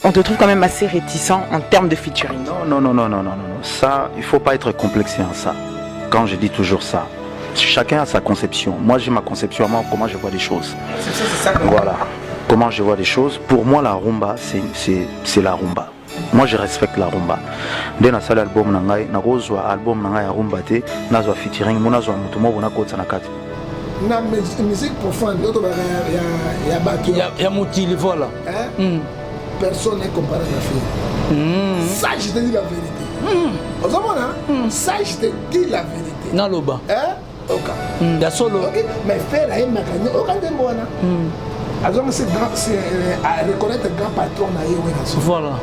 On te trouve quand même assez réticent en termes de featuring. Non, non, non, non, non, non, non. Ça, il faut pas être complexé en ça. Quand je dis toujours ça, chacun a sa conception. Moi, j'ai ma conception, moi, comment je vois les choses. C'est ça. Voilà. Comment je vois les choses. Pour moi, la rumba, c'est la rumba. Moi, je respecte la rumba. Nde nasali album na ngai, nakozwa album na ngai ya rumba te, nazwa featuring mo, nazwa moto moko nakotisa na kati. Na musique profonde oyo tobaka ya bato ya mokili, voilà. Hein? Personne n'est comparé à la fille. Ça, je te dis la vérité. Ozomona, ça, je te dis la vérité. Naloba. Hein? Oka. Ya solo. Ok, mais Ferre ayembaka oka ndembo wana azonga, c'est grand, c'est à reconnaître grand patron na ye Werrason. Voilà,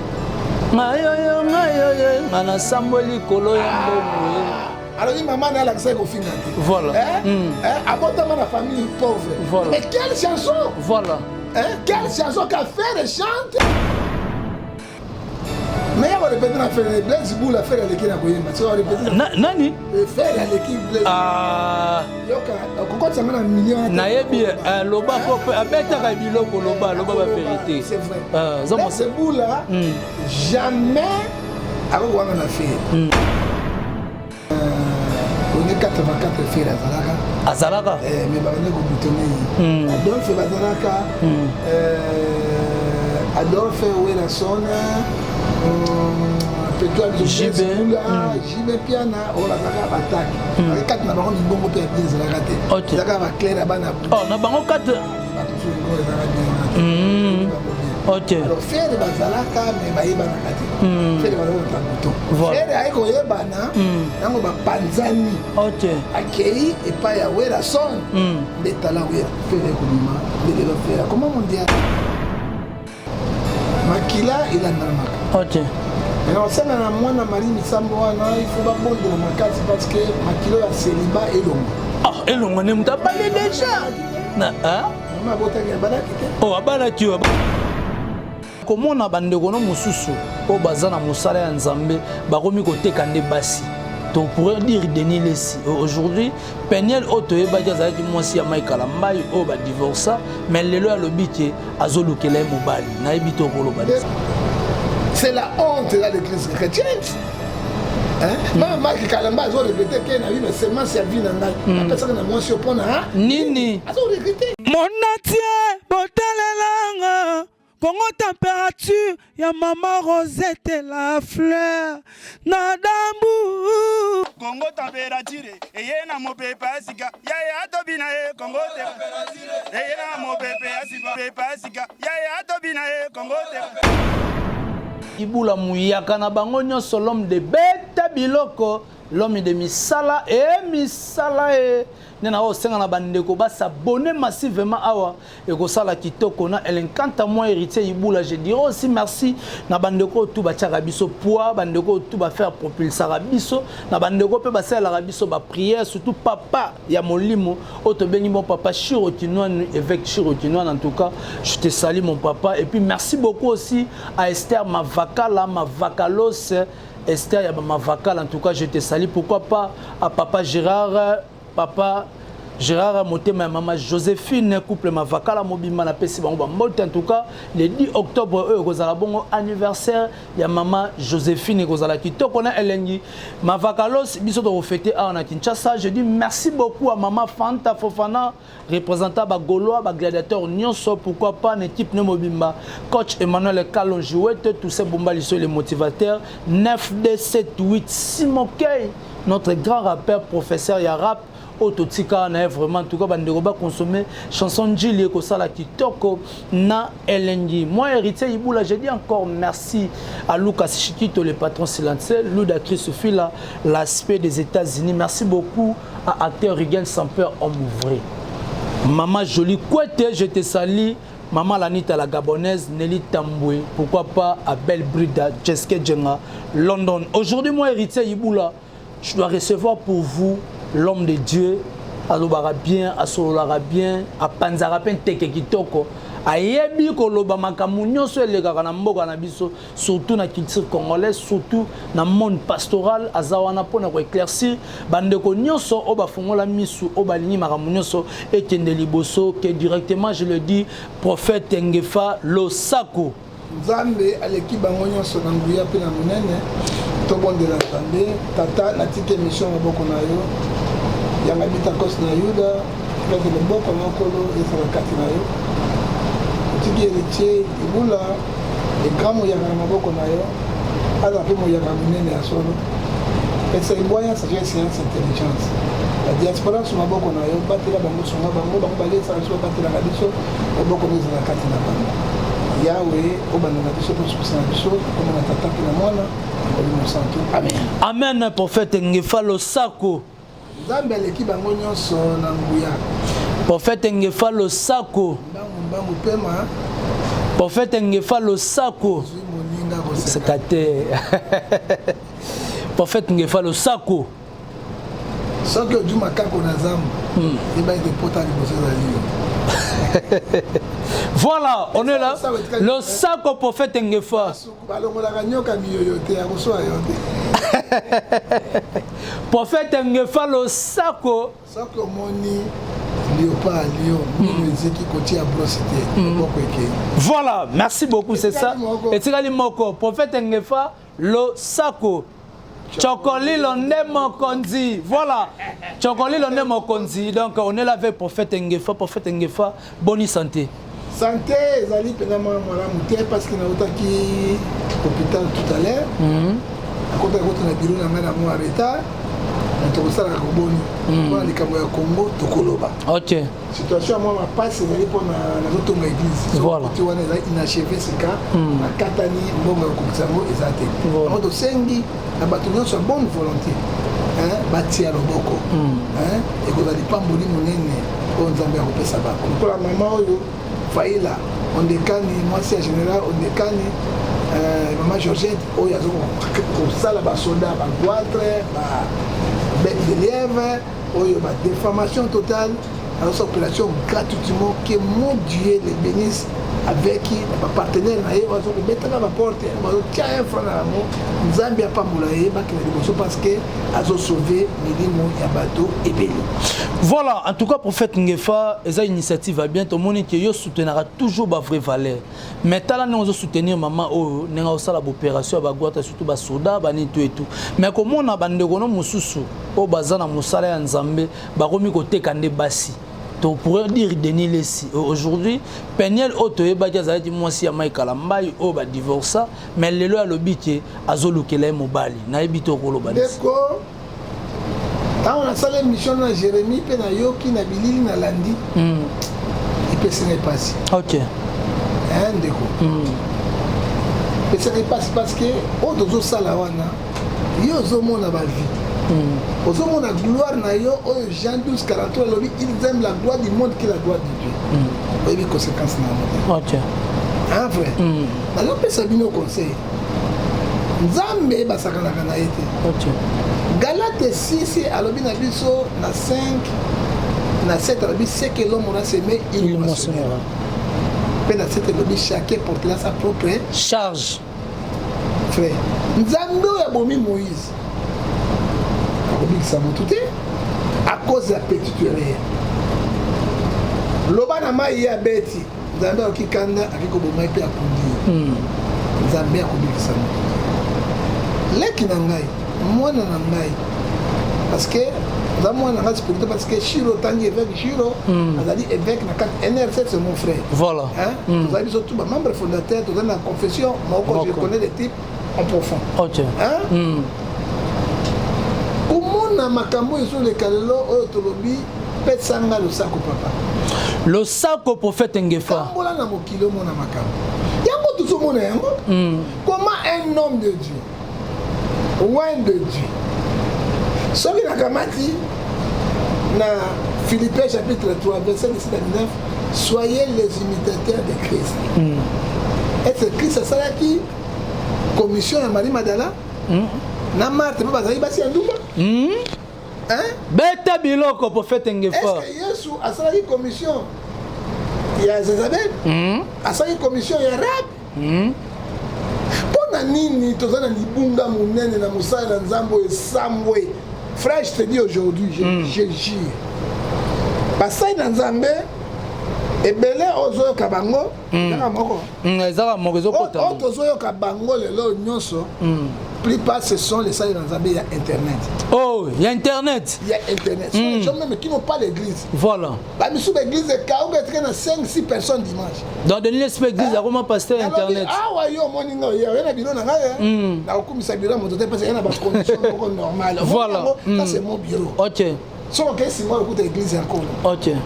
ngayoyo ngayoyo nga nasambo likolo ya mbongo ye. Alobi mama na alakisaki kofinga te. Voilà. Hein? Hein? Abotama na famille pauvre. Voilà. Mais quelle chanson! Voilà. Hein? Quelle chanson qu'a Ferre chante! Mais ya korépéter na Ferre, Blaise Bula, Ferre aleki na koyemba. Soki arépéter Nani? Ferre aleki Blaise. Ah, yoka, kokotisa na million. Nayebi loba po pe abetaka biloko, loba, loba bavérité. C'est vrai. Ah, Blaise Bula jamais akokowanga na Ferre. Onye 84, Ferre azalaka. Azalaka. Mais babandi kobutone ye. Adolphe bazalaka, Adolphe, Werrason, JB. JB Mpiana, oyo bazalaka batake kati na bango. Mingongo mpe ya bien ezalaka te. Ezalaka baclair ya bana. Oh, na bango kate. Bato mosusu mingongo ezalaka bien te. Ok. Alors Ferre bazalaka, mais bayebanaka te. Ferre bazalaka na bouton. Ferre aye koyebana yango, bapanzani. Akei epai ya Werrason nde tala Wera, Ferre ekobima nde lelo Ferre akoma mondial. Makila elandanamaka. Osala na mwana Marie Misambo wana, il faut babondela makasi parce que makila oyo ya célibat elongo. Ah, elongo nde moto abali déjà na hein? Mama abotaki, abalaki te. Oh, abalaki oyo komona bandeko no mosusu oyo baza na mosala ya Nzambe bakomi koteka nde basi. To pourrait dire Denis Lesi aujourd'hui, Peniel oyo toyebaki azalaki mwasi ya Mike Kalambai oyo badivorça, mais lelo alobi ke azolukela ye mobali. Nayebi te, okoloba. C'est la honte dans l'église chrétienne. Hein? Même Mike Kalamba azo regretter ke na mais semence ya vie na ngai apesaka na mwasi oyo mpona nini? Azo regretter. Monatie botalelanga Kongo température ya mama Rosette la fleur na dambu. Kongo température eye na mopepe ya sika yaya atobi na ye. Kongo te eye na mopepe ya sika, pepe ya sika yaya atobi na ye. Kongo te. Ibula muyaka na bango nyonso, l'homme de beta biloko, l'homme de misala e misala e nde na osenga na bandeko bas'abonner massivement awa, ekosala kitoko na elenkanta. Moi, Héritier Ibula, je dirais aussi merci na bandeko oyo tu batiaka biso poids, bandeko oyo tu bafaire propulsaka biso, na bandeko mpe basalelaka biso baprière, surtout papa ya molimo oyo tobengi mon papa Chiro Kinwani, évêque Chiro Kinwani. En tout cas, je te salue, mon papa. Et puis merci beaucoup aussi à Esther Mavakala, Mavakalos Esther ya Mavakala, en tout cas je te salue. Pourquoi pas à papa Gérard, papa Gérard motema ya mama Joséphine, couple Mavakala mobimba, napesi bango bambote. En tout cas, le 10 octobre oyo ekozala bongo anniversaire ya mama Joséphine, ekozala kitoko na elengi. Mavakalos, biso tokofêter awa na Kinshasa. Je dis merci beaucoup à mama Fanta Fofana, représentant bagaulois, bagladiateur nyonso. Pourquoi pas na équipe ne mobimba, coach Emmanuel Kalonjouete, tous ces bomba liso, les motivateurs 9 d 7 8, Simon Key, notre grand rappeur, professeur ya rap oyo totika na ye. Vraiment, en tout cas, bandeko baconsommer chanson Njili, ekosala kitoko na elengi. Moi, Héritier Ibula, je dis encore merci à Lucas Chikito, le patron silencieux, Ludacris Fila, l'aspect des États-Unis. Merci beaucoup à acteur Rugen Samper, homme vrai. Maman Jolie Kouete, je te salue. Maman Lanita la Gabonaise, Nelly Tamboué, pourquoi pas à Belle Brida, Jeske Djenga, London. Aujourd'hui, moi, Héritier Ibula, je dois recevoir pour vous l'homme de Dieu, alobaka bien, asololaka bien, apanzaka mpe nteke kitoko, ayebi koloba makambo nyonso elekaka na mboka na biso, surtout na culture congolaise, surtout na monde pastoral. Aza wana mpona koéclaircir bandeko nyonso oyo bafongola misu, oyo balingi makambo nyonso ekende liboso. Ke directement, je le dis, prophète Ngefa Losako. Nzambe aleki bango nyonso na nguya mpe na monene. Tobondela Nzambe. Tata, natiki emission maboko na yo. Yanga bitakos na Yuda, tika ete loboko na Nkolo ezala kati na yo. Otiki Heritier Ibula, le grand moyaka na maboko na yo. Azala mpe moyaka monene ya solo. Pesa ye bwanya, sagesse, science, intelligence. La diaspora su maboko na yo, batela bango, sunga bango, bango balesaka biso, babatelaka biso. Loboko no ezala kati na bango. Yawe, obanda na biso mpe osukisa na biso, na kombo na Tata mpe na Mwana na Molimo Santu. Amen. Amen, prophète Ngefa Losako. Nzambe aleki bango nyonso na nguya. Prophète Ngefa Losako. Mbangu mbangu pema. Prophète Ngefa Losako. Zui moninga koseka te. Prophète Ngefa Losako. Soki ojui makako na zamba, yeba ete pota liboso ezali yo. Voilà, on est là. Le sac au prophète Ngefa. Balongolaka nyoka miyoyo te, akoswa yo te. Prophète Ngefa le sako. Soki omoni léopard lion mino eziki kotia brosse te, loboko ekei. Voilà, merci beaucoup, c'est ça. Etikali moko, prophète Ngefa le sako. Chokolilo nde mokonzi. Voilà. Chokolilo nde mokonzi. Donc on est là avec prophète Ngefa, prophète Ngefa, bonne santé. Santé ezali mpenza mwa malamu te parce que nautaki hôpital tout à l'heure. Nakotaki kota na bureau na ngai na mwa retard. Mais tokosalaka koboni. Mpona likambo ya Congo tokoloba. OK. Situation ya mwa mapasi ezali mpona nazotonga église. Voilà. Soki wana ezali inachevé sika, nakatani mbongo ya kokokisa yango eza te. Yango tosengi na bato nyonso ya bonne volonté, hein, batia loboko, hein, ekozala lipamboli monene oyo Nzambe akopesa bango. Lokola mama oyo Faila Ondekani, mwasi ya général Ondekani, mama Georgette oyo azo kosala basoda ba goitre, ba bec de lièvre, oyo ba déformation totale, azosala opération gratuitement. Que mon Dieu le bénisse avec ba partenaire na ye oyo azo kobetaka ba porte, bazotia un franc na yango. Nzambe apambola ye, bakende liboso parce que azo sauver milimo ya bato ebele. Voilà, en tout cas prophète Ngefa, eza initiative ya bien, tomoni ke yo soutenaka toujours ba vraie valeur. Mais tala ndenge ozo soutenir mama oyo, ndenge osala ba opération ya ba goitre, surtout ba soda, ba nini tout et tout. Mais komona ba ndeko no mosusu oyo baza na mosala ya Nzambe, bakomi koteka nde basi. To pourrait dire Denis Lessi. Aujourd'hui, Peniel oyo toyebaki azalaki mwasi ya Mike Kalambay oyo ba divorça, mais lelo alobi ke azolukela ye mobali. Nayebi te okoloba nini. Ndeko, ntango nasala émission na Jérémie mpe nayoki na bilili nalandi, epesi ngai mpasi. Hein, ndeko, epesi ngai mpasi parce que oyo tozosala wana, yo ozomona ba vie, ozomona gloire na yo oyo Jean 12 43 alobi ils aiment la gloire du monde que la gloire de Dieu. Oyebi conséquence na yango te. Hein, frère, nazopesa bino conseil, Nzambe basakanaka na ye te. Galate 6 alobi na biso na 5 na 7, alobi ce que l'homme aura semé, il Il moissonnera. moissonnera. Mpe na 7 alobi chacun portera sa propre charge. Frère, Nzambe oyo abomi Moïse akobikisa motu te à cause ya petite erreur. Loba na mai ye abeti, Nzambe akoki kanda, akoki koboma ye mpe akundi ye. Nzambe akobikisa motu te. Leki na ngai, mwana na ngai, parce que aza mwana na ngai spirituel, parce que Shiro, tangi évêque Shiro, azali évêque na kati NRC, c'est mon frère. Hein? Tozali biso tous ba membre fondateur, tozali na confession moko, je Moko. connais les types en profond. Hein? Komona makambo ezoleka lelo oyo tolobi, pesanga losako papa. Losako prophète Ngefa. Tambola na mokili omona makambo. Yango tozomona yango. Comment un homme de Dieu, oint de Dieu, soki nakamati na Philippiens chapitre 3 verset 17 à 19, soyez les imitateurs de Christ. Est-ce que Christ asalaki commission ya Marie Magdala na Marthe mpe bazalaki basi ya ndumba? Hein? Beta biloko prophète Ngefa. Est-ce que Yesu asalaki commission ya Zezabel? Asalaki commission ya Rahab? Mpo na nini toza na libunga monene na mosala na Nzambe oyo esambwe? Frère, je te dis aujourd'hui, je jure, basali na Nzambe Ebele ozoyoka bango ezaka moko. Ezaka moko ezokota. Oyo tozoyoka bango lelo nyonso, plupart, ce sont les sali na Nzambe ya internet. Oh, ya internet. Ya internet. Sont les gens même qui n'ont pas l'église. Voilà. Bamisu baeglise ekauka, etika na 5 6 personnes dimanche. Donc Denis Lessie église akoma pasteur internet. Awa yo omoni nga oye oye na biro na ngai, nakokumisa biro ya moto te, parce que ya na bacondition moko normale. Voilà. Ça, c'est mon bureau. Soki okei nsima, okuta église ya Nkolo.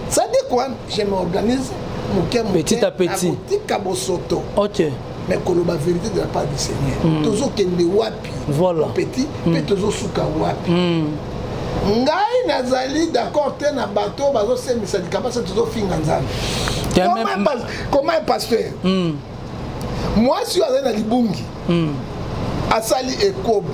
Ça dit quoi? Je m'organise moke moke. Petit à petit. Nakotika bosoto. Mais koloba vérité de la part du Seigneur, tozokende wapi? Petit mpe tozosuka wapi? Ngai nazali d'accord te na bato bazosemisa likambo asa tozofinga Nzambe. Comment un pasteur, mwasi oyo azali na libungi, asali ekobo,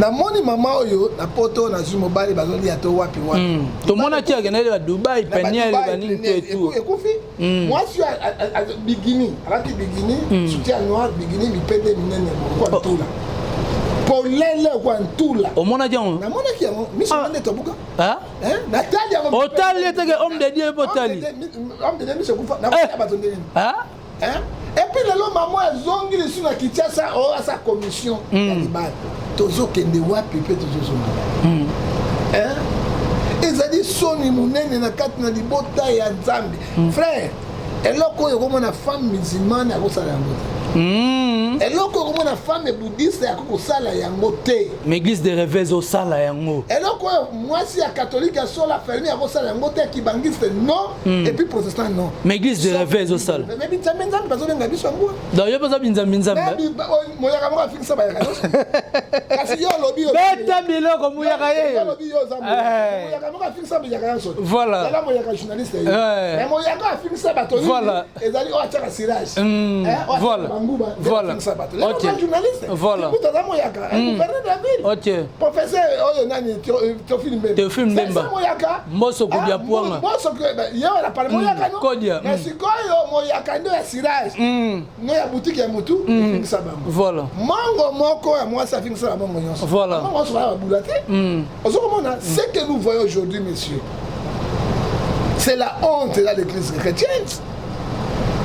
namoni mama oyo na poto, nazwi mobali, bazolia to wapi wapi. Tomonaki akendaki ba Dubai, Peniel, banini to etu. Ekufi. Mwasi oyo bikini, alati bikini, soutien noir, bikini, mipende minene kwa ntula, polele kwa ntula. Omonaki yango? Namonaki yango, miso nde tobuka. Natali yango. Otali eteke homme de Dieu mpo otali. Homme de Dieu, miso ekufa, nakoya bato ndenge nini? Et puis lelo mama azongi lisusu na Kinshasa, oyo asa commission ya libala. Tozokende wapi mpe tozozonga? Ezali soni monene na kati na libota ya Nzambe. Frère, eloko oyo okomona femme musulmane akosala yango te, eloko oyo okomona femme bouddhiste akoki kosala yango te. Mais église de réveil ezosala yango. Eloko oyo mwasi ya catholique ya sola fermi akosala yango te, kibangiste non, et puis protestant non. Mais église de réveil ezosala. Mais binzambe nzambe bazobenga biso yango. Donc yo mpoza binzambe nzambe. Moyaka moko afingisa bayaka nyonso, kasi yo olobi. Beta biloko, muyaka ye. Olobi yo oza moyaka moko afingisa bayaka nyonso. Eza moyaka journaliste ye, mais moyaka afingisa bato ezali oyo atiaka cirage, banguba, afingisa bato. Lelo journaliste kuta aza moyaka, gouverneur de la ville, professeur oyo nani, Théophile Mbemba. Théophile Mbemba. Moyaka. Mboso Kodia Pwanga. Mboso ye wana pale moyaka no. Kodia. Mais sikoyo moyaka nde ya cirage no ya boutique ya motu efingisa bango. Mongo moko ya mwasi afingisa ba mongo nyonso. Mongo nyonso baya babula te. Ozokomona ce que nous voyons aujourd'hui, monsieur, c'est la honte dans l'église chrétienne.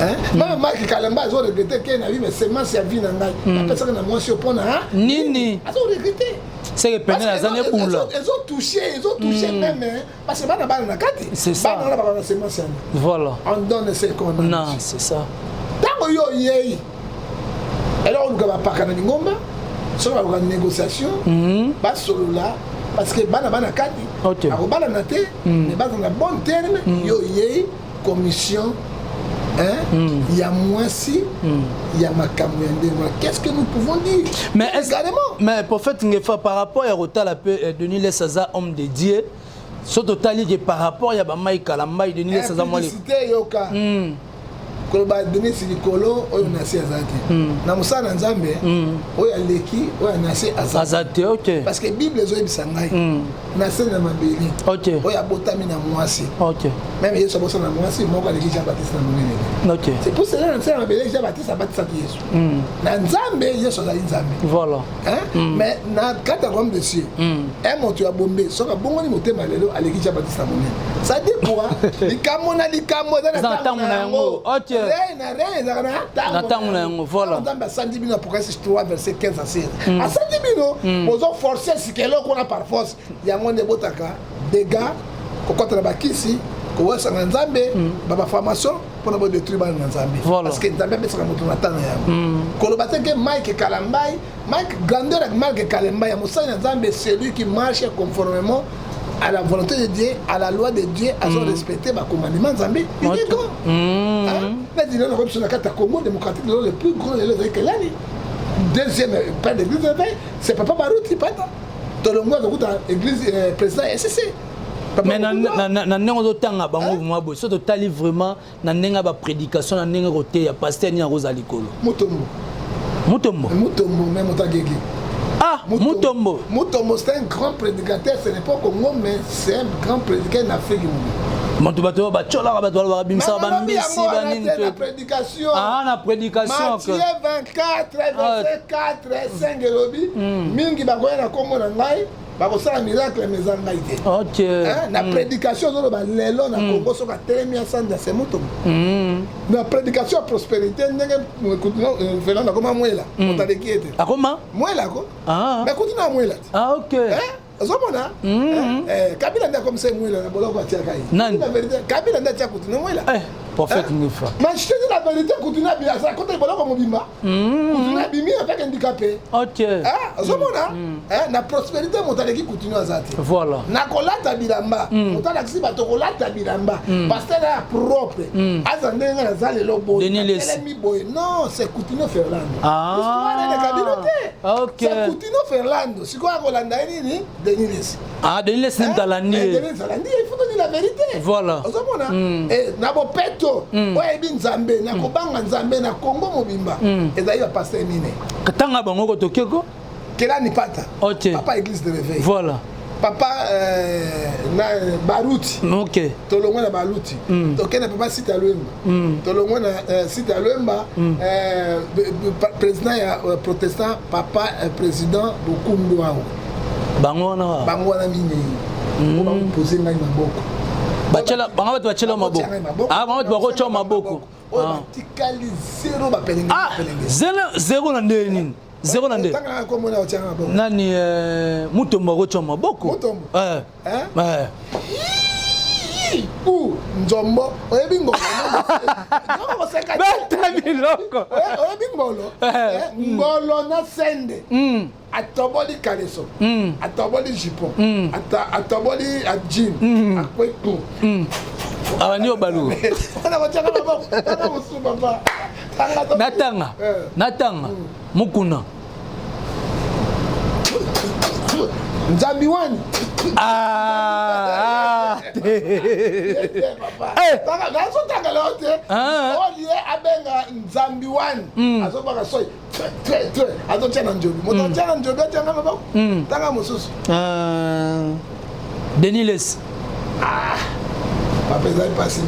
Hein? Même Mike Kalamba azo regretter ke na vie, mais semence ya vie na ngai apesaka na mwasi oyo mpona nini? Azo regretter. Seke pene aza ne bula. Ezotouche, ezotouche même, parce que bana bana na kati. C'est ça. Bana wana baka na semence yango. On donne ce qu'on a. Non, c'est ça. Ntango yo oyei, eloko oluka bapaka na lingomba, soki baluka négociation, basolola, parce que bana bana kati akobalana te, mais baza na bon terme. Yo oyei commission, hein, ya mwasi ya makambo ya ndenge wana, qu'est-ce que nous pouvons dire? Mais également mais prophète Ngefa, par rapport ya kotala mpe Denis Lessie aza homme de Dieu, so totali ke par rapport ya bamai Kalambai, Denis Lessie aza mwa Impudicité, yoka, koloba Denis likolo oyo na se aza te. Na mosala na Nzambe, oyo aleki oyo na se aza Aza te, ok. Parce que Bible ezoyebisa ngai na se na mabele, oyo abotami na mwasi, même Yesu abosana na mwasi moko aleki Jean Baptiste na monene te. C'est pour cela, na nse na mabele, Jean Baptiste abatisaki Yesu. Na Nzambe, Yesu azali Nzambe. Hein? Mais na kati ya royaume de cieux, un moto ya bombe, soki abongoli motema lelo, aleki Jean Baptiste na monene. Ça dit quoi? Likambo na likambo eza Eza na na ntango na yango. Règne na règne ezalaka na Na ntango na yango, voilà. Nzambe asandi bino, Apocalypse 3 verset 15 à 16, asandi bino, bozoforce sika eloko wana par force. Yango nde ebotaka dégâts, kokɔta na bakisi, kowesanga Nzambe, babaformation mpona bodétruire bana na Nzambe. Parce que Nzambe apesaka moto na tana yango. Koloba te ke Mike Kalambai, Mike, grandeur ya Mike Kalambai ya mosali na Nzambe, celui qui marche conformément à la volonté de Dieu, à la loi de Dieu, azo respecter bacommandement Nzambe, il est grand. Neti lelo nakoyi biso na kati ya Congo démocratique, lelo le plus grand lelo ezali kelani, deuxième père d'église réveil, c'est papa Baruti Pata. Tolongo azokuta église, président SCC. Mais na ndenge ozotanga bango vraiment boye, so totali vraiment na ndenge ya baprédication, na ndenge koteya, pasteur nini akozala likolo? Mutombo. Mutombo. Mutombo, mais moto agege. Ah, Mutombo. Mutombo, c'est un grand prédicateur. Ce n'est pas au Congo, mais c'est un grand prédicateur en Afrique. Moto bato oyo batiolaka, bato balobaka, bimisaka bambisi, banini. Na prédication. Ah, na prédication. Matthieu 24 verset 4 5 elobi mingi bakoya na nkombo na ngai. Bakosala miracle, mais eza ngai te. Na prédication, ozoloba lelo na Congo, soki atelemi asanda se Mutombo na prédication ya prospérité, ndenge Fernando akoma mwela, moto aleki ye te. Akoma mwela ko. Mais kuti na mwela te. Ozomona, Kabila nde akomisa ye mwela na boloko, atiaka ye. Nani? La vérité, Kabila nde atia Kutino mwela. Prophète Ngefa. Mais je te dis la vérité, Kutino akota boloko mobimba, Kutino abimi avec handicapé. Ozomona, na prospérité, moto aleki Kutino aza te. Na kolata bilamba, moto alakisi bato kolata bilamba, pasteur ya propre aza ndenge nga naza lelo boye, atelemi boye, non, c'est Kutino Ferlando. Histoire eleka bino te. C'est Kutino Ferlando. Sikoyo akolanda ye nini? Denis Lesi. Ah, Denis Lesi nde alandi ye. Denis alandi ye, il faut donner la vérité. Ozomona, na bopeto oyo ayebi Nzambe, na kobanga Nzambe, na Congo mobimba ezali bapasteur mine. Tanga bango ko, tokeko. Kelani Pata. Papa église de réveil. Papa na Baruti. Tolongwe na Baruti, tokende papa Sita Lwemba. Tolongwe na Sita Lwemba, président ya protestant, papa président Bokundu awa. Bango wana. Bango wana minei po bapose ngai maboko. Bango bato batiela maboko. Ah, bango bato bakotya maboko. Oyo batikali zero, bapelenge. Zero na ndenge nini? Zero na nde nani? Mutombo akotya maboko. Mutombo u nzombo, oyebi ngolo? Beta biloko. Oyebi ngolo? Ngolo na sende, atoboli kaleso, atoboli jupon, atoboli jean, akwe. Abandi obaluka. Wana kotiaka maboko, tanga mosusu, papa. Natanga, natanga Mukuna. Nzambi wani. Ah, Nazotangela yo te. Olie abenga Nzambi wani, azobaka soi azotia na njobi, moto atia na njobi, atianga maboko. Tanga mosusu. Denis Les. Papa, ezali mpasi.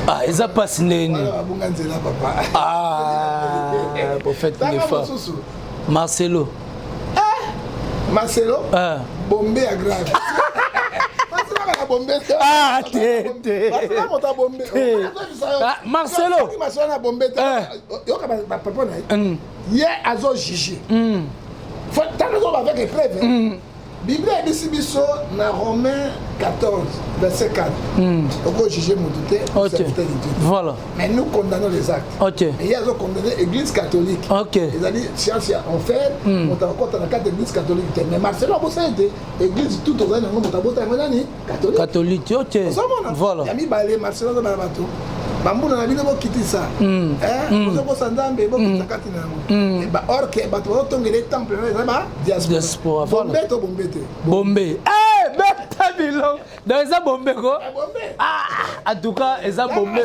Ah, eza mpasi ndeni. Babunga nzela, papa. Ah, prophète Ngefa. Mosusu. Marcelo. Marcelo, bombe ya grave. Marcelo bombe. Ah, te te. Marcelo moto bombe. Marcelo. Marcelo na bombe te. Yoka bapapa na ye. Ye azo juge. Ntango azoba avec épreuve. Bible eyebisi biso na Romain 14 verset 4: okojuge motu te, serviteur de Dieu. Mais nous condamnons les actes. Et ye azocondamne église catholique. Ezali science ya enfer. Moto akokɔta na kati église catholique te. Mais Marcelo abosani te, église tout ozali nango, moto abota yango nani? Catholique. Catholique, ok. Ozomona. Ya mibale, Marcelo azobala bato bambula na bino, bokitisa, ozokosa Nzambe, bokitisa kati na yango. Or que bato bazotongela temple eza ba diaspora. Bombe to bombe te? Bombe. Beta biloko. Donc eza bombe ko. Ah, en tout cas eza bombe.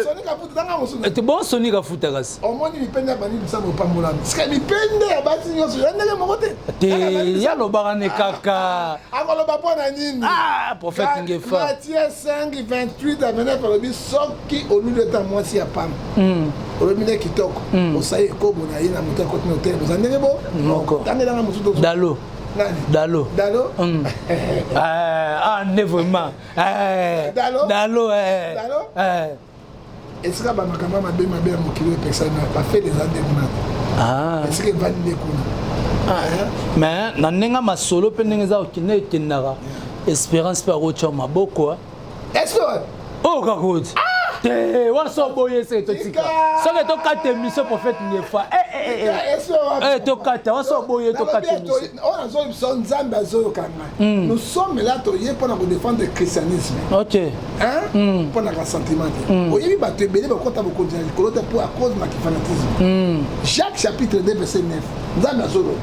Bon, Soni Kafuta kasi. Omoni mipende ya bani bisambo opambolami, sika mipende ya basi nyonso ya ndenge moko te. Te, ya lobaka ne kaka. Akoloba mpo na nini? Ah, prophète Ngefa. Matthieu 5 28 à 29 alobi: soki oluli ata mwasi ya pamba, olobi nde kitoko, osali ekobo na ye na moto akoti na hotel, boza ndenge bo moko. Tangelanga mosusu. Dalo. Nani? Dalo. Dalo. Ah, ne vraiment. Dalo. Dalo. Dalo. Esika bamakambo mabe mabe ya mokili epekisami, bafele eza nde kuna te, esika evandi nde kuna. Mais na ndenge masolo mpe ndenge eza kokende, ekendaka, Espérance mpe akotya maboko. Oyo kaka oti te wana, so oboyi eseke totika, soki tokata émission. Prophète Ngefa, tokata wana, so oboyi tokata émission. Oyo nazoyebisa, Nzambe azoyoka ngai. Nous sommes là, toye mpona kodéfendre christianisme, mpona ka sentiment te. Oyebi, bato ebele bakota bokonzi na likolo te mpo à cause na kifanatisme. Jacques chapitre 2 verset 9, Nzambe azoloba: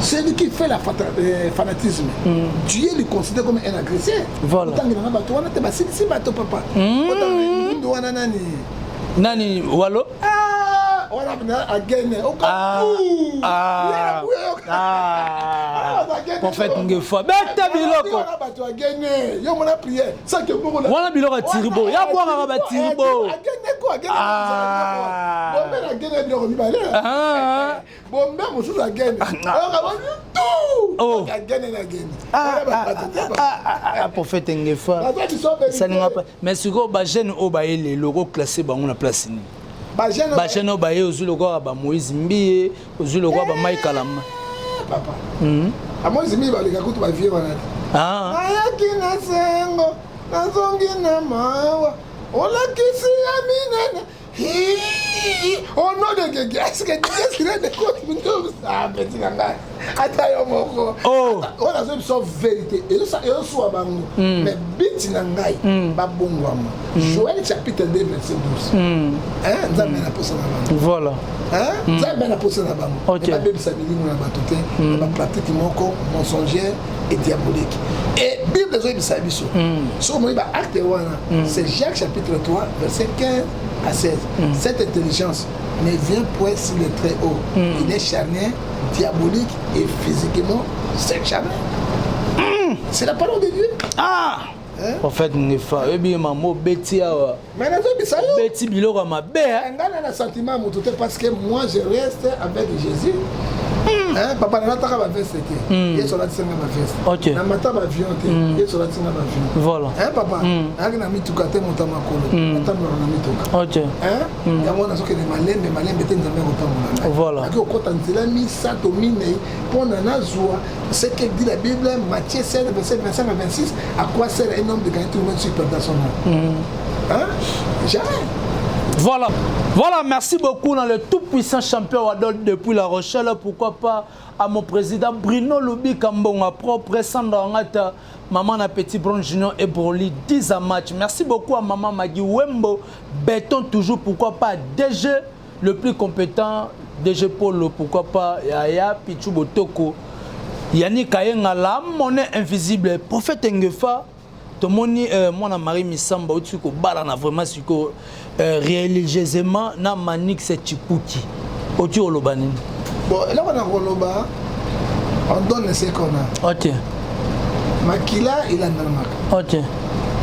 celui qui fait la fanatisme, Dieu le considère comme un agresseur. Otangelanga bato wana te, basilisi bato, papa. Ngundu wana nani? Nani? Walo? Wana agene. Prophète Ngefa, beta biloko. Bato agene, yo mona prière sake mbongo. Wana biloko ya tiribo, ya bwakaka batiribo. Agene ko, agene bombe, agene biloko mibale. Bombe mosusu agene. Oh. Agene na agene. Ah, ah, ah, prophète Ngefa. Salinga pa. Mais sikoyo ba jeune oyo baye lelo ko classer bango na place nini? Ba jeune ba jeune oyo baye ozwi lokola ba Moïse Mbiye, ozwi lokola ba Mike Kalamba. Eh, papa. Mm. A Moïse Mbiye baleka kutu ba vieux wana. Ah. Ayaki na sengo, nazongi na mawa. Olakisi ya minene. Au nom de Gege, est-ce que est-ce qu'il est de ah petit na ngai ata yo moko oh. oyo nazo biso vérité ezosuwa bango hmm. mais biti na ngai hmm. babongwama hmm. Joël chapitre 2 verset 12 nzambe na posa na bango voilà nzambe na posa na bango babebisa milimo na bato te na bapratique moko mensongère et diabolique et bible ezoyebisa biso soki omoni baacte wana c'est Jacques chapitre 3 verset 15 à 16 cette intelligence ne vient point sur le très haut il est charnel diabolique et physiquement c'est charnel c'est la parole de Dieu. Ah hein? Prophète Ngefa, oyebi mama obeti awa. Mais nazobisa yo. Obeti biloko ya mabe. Ngai na na sentiment moto te parce que moi je reste avec Jésus. Hein, papa nalataka baveste te yesu alatisa nga baveste okay. namata baavion te mm. Yesu alatisa nga baavion voilà. Hein, papa mm. Nayaki na mituka te moto ya makolo mm. Natambolaka na mituka okay. Hein? Mm. Yango nazokende malembe malembe te nzambe akotambola ngai voilà. Naki kokɔta nzela misato minei mpo na nazwa ce que dit la Bible, Matthieu 7 verset 25 à 26, à quoi sert un homme de gagner tout le monde s'il perd son âme mm. Hein? Jamais. Voilà. Voilà, merci beaucoup dans le tout puissant champion Wadol depuis La Rochelle. Pourquoi pas à mon président Bruno Lubi Kambonga propre, Sandra Ngata, maman na Petit Bron Junior et Broly, 10 à match. Merci beaucoup à maman Magui Wembo, Béton toujours, pourquoi pas DG, le plus compétent, DG Polo, pourquoi pas Yaya Pichou Botoko, Yannick Kayenga, la monnaie invisible, prophète Ngefa. Tomoni euh, mwana Marie Misamba outi kobalana vraiment sikoyo euh, religieusement na Manix Chipuki oti oloba nini? Bon, eloko na koloba, on donne ce qu'on a. Ok. Makila elandanamaka. Ok.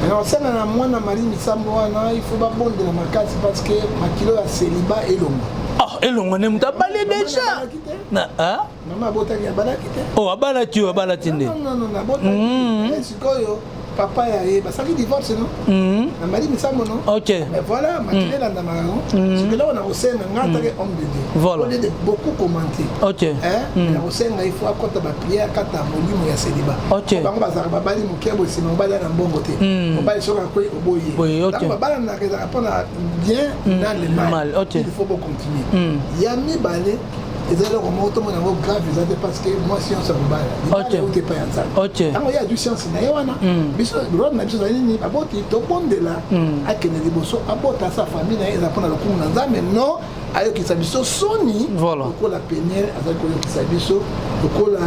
Mais osala na mwana Marie Misambo wana, il faut babondela makasi parce que makila ya célibat elongwa. Ah, elongwa nde moto abali déjà. Na, hein? Mama abotaki abalaki te. Oh, abalaki oyo abalaki nde. Non non non, abotaki. Mm. Sikoyo papa ya ye basalaki divorce non? Mm. Na Marie Misambo non? OK. Mais voilà, makila elandamaka non? Mm. Sikoyo eloko na kosenga nga atake homme de Dieu. Voilà. Au lieu de beaucoup commenter. OK. Hein? Mm. Na kosenga il faut akota ba prière kata molimo ya célibat. OK. Bango bazalaka babali moke boye nsima mobali na mbongo te. Mobali soki akwei oboyi. Boye, OK. Ntango babalanaka ezalaka mpona bien na le mal. Mal, OK. Il faut continuer. Ya mibale eza eloko moko tomona yango grave eza te parce que mwasi nyonso akobala libala euti epai ya nzambe ntango ye azwi science na ye wana biso role na biso ezali nini baboti tobondela akende liboso abota sa famille na ye eza mpona lokumu na nzambe non ayokisa biso soni lokola Peniel azali koyokisa biso lokola